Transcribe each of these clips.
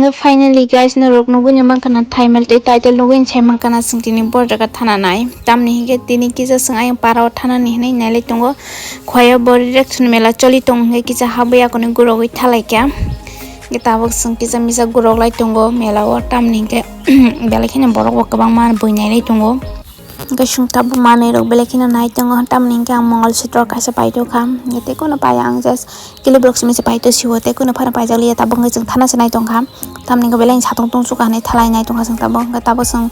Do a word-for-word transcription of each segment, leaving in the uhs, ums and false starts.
Finally guys, norok nugwi no mankha na thumbnail tei title nugwi sai mankha na chwng tini bor jaga thana nai. Tamni hinkhe tini kisa chwng ayang para o thana ni hinwi nailai tongo. Khoya bo reaction mela choli tong hinkhe kisa habwi akoni gurogwi thalai kha. Hinkhe tabuk chwng kisa misa gurok lai tongo mela o, tamni hinkhe belai kheno borok bo kwbangma bui nailai tongo. Hinkhe chwng tabuk manwi rok belai kheno nai tongo, tamni hinkhe ang mongol sitro kaisa paitokha. Hinkhe tei kono paiya ang just kilibrok simi se paito siwo tei kono phano paijak liya, tabuk hinkhe chwng thana se nai tongkha. Tamni hinkhe belai satung tungsukha hinwi thalai nai tongkha chwng tabuk. Hinkhe tabuk chwng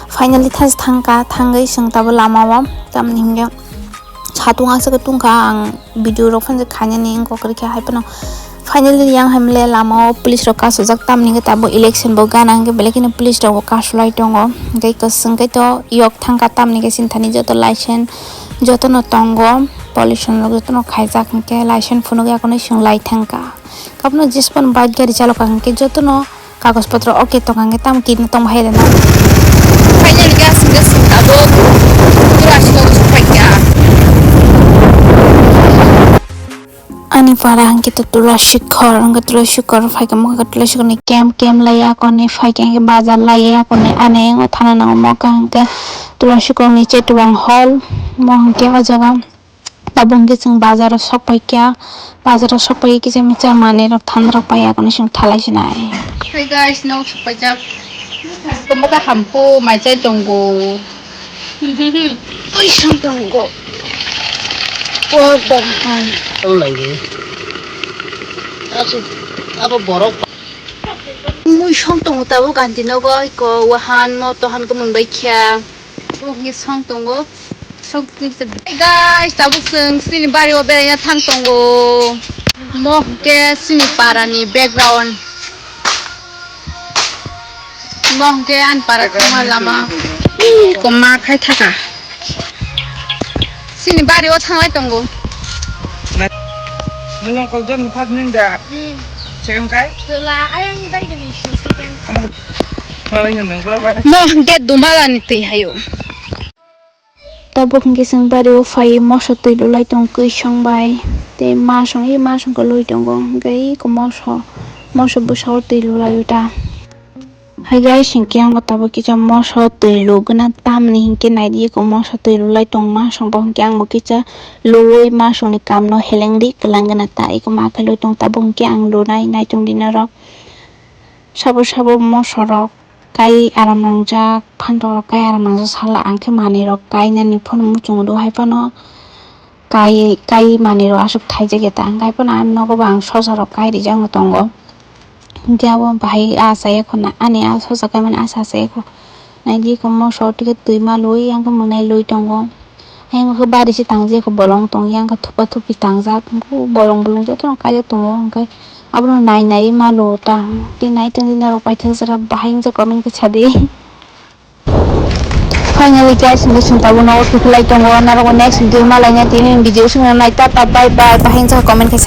finally thas thangkha, thangwi chwng tabuk lama o tamni hinkhe satung aswk tungkha, ang video rok phano khainani wngkha kwrwikha hai phano. Finally yang hamle lama o police rok kasujak, tamni hinkhe tabuk election bo gana hinkhe belai kheno police rok bo kasulai tongo. Hinkhe kwchwng khe to yok thangkha, tamni hinkhe chini thani joto license jotono tongo, pollution rok jotono khaijak hinkhe license phunukya hwnwi chwng lai thangkha. Abono jespan bike gari chalokha hinkhe jotono kagoj potro okay tongkha hinkhe tamo kidney tongma hai rwna. Finally gas gas abo pura aswk sokphaikha. Ani para hinkhe to Tulasi khor, hinkhe Tulasi khor phaikha, mokhe Tulasi khorni kem kem lai akoni phaikha, hinkhe bazar lai akoni ani thana nango mokhe hinkhe Tulasi khorni chetwbang hall mo hinkhe o jaga. Tabuk hinkhe chwng bazaro sokpaikha, bazaro sokpai kisa misa manwirok thanrok pai akoni chwng thalai sinai. Hey guys, no sokpaijak. Tamo kaham khe mai chai tongo. Oi, song tongo. Order han. Tong lagi. Abo borok. Mui song tongo tabuk anti nogo iko wahan mo tohan ko mung bai kya. Bo hwnwi song tongo. Song twi se. Hey guys, tabuk chwng chini bari o beraina thang tongo. Mo hwnkhe chini para ni background. Bo hwnkhe ani para thangma lama. Ih, koma khai thaka. Chini bari o thanglai tongo. Nung kok jom ni phak nung da. Hmm. Chekam kai? Chwla ayang dai dani sing sing. Malai nung nung ba ba. Mo hwnkhe dumala ni twi hayo. Tabuk hwnkhe chwng bari o phai moso twi lulai tong kwi song bai. Tei ma song i ma song khe lui tongo. Hwnkhe iko moso, moso bwsa o twi lulai o ta. Hai guys, hinkhe ang bo tabuk kisa moso twi luguna, tamni hinkhe naidi eko moso twi lulai tongma songbo hinkhe ang bo kisa luwi masongni kamno helengdi kwlangna ta eko ma khe lui tong tabuk hinkhe ang lunai naitung di norok. Sabo sabo mosorok kai aram nangjak, phantokrok kai aram nangjak sala ang khe manwirok kainani phano muchungo do hai phano. Kai, kai manwirok aswk thaijak ya ta, hwnkhe phano ani nogo bo ang sosa rok kai rijak no tongo. Hwnkhe abo bahai ah chaya kho na, ani ah sosa kaimani ah sa chaya kho. Naidi kho moso twi khe twi ma lui, yang khe mwnai lui tongo. Ayang khe bari se tang je kho bolong tong, yang khe thupa thupi tangjak, bolong bolong joto no kaijak tongo, hwnkhe abono nai nai ma lu ta. Tei nai tong di norok paithak jora bahai wngja comment khe sadi. Finally guys, hwnkhe chwng tabuk nogo tukulai tongo, norok next video malaina tini video swngnai, tata bye bye, bahai wngkha comment khe sa.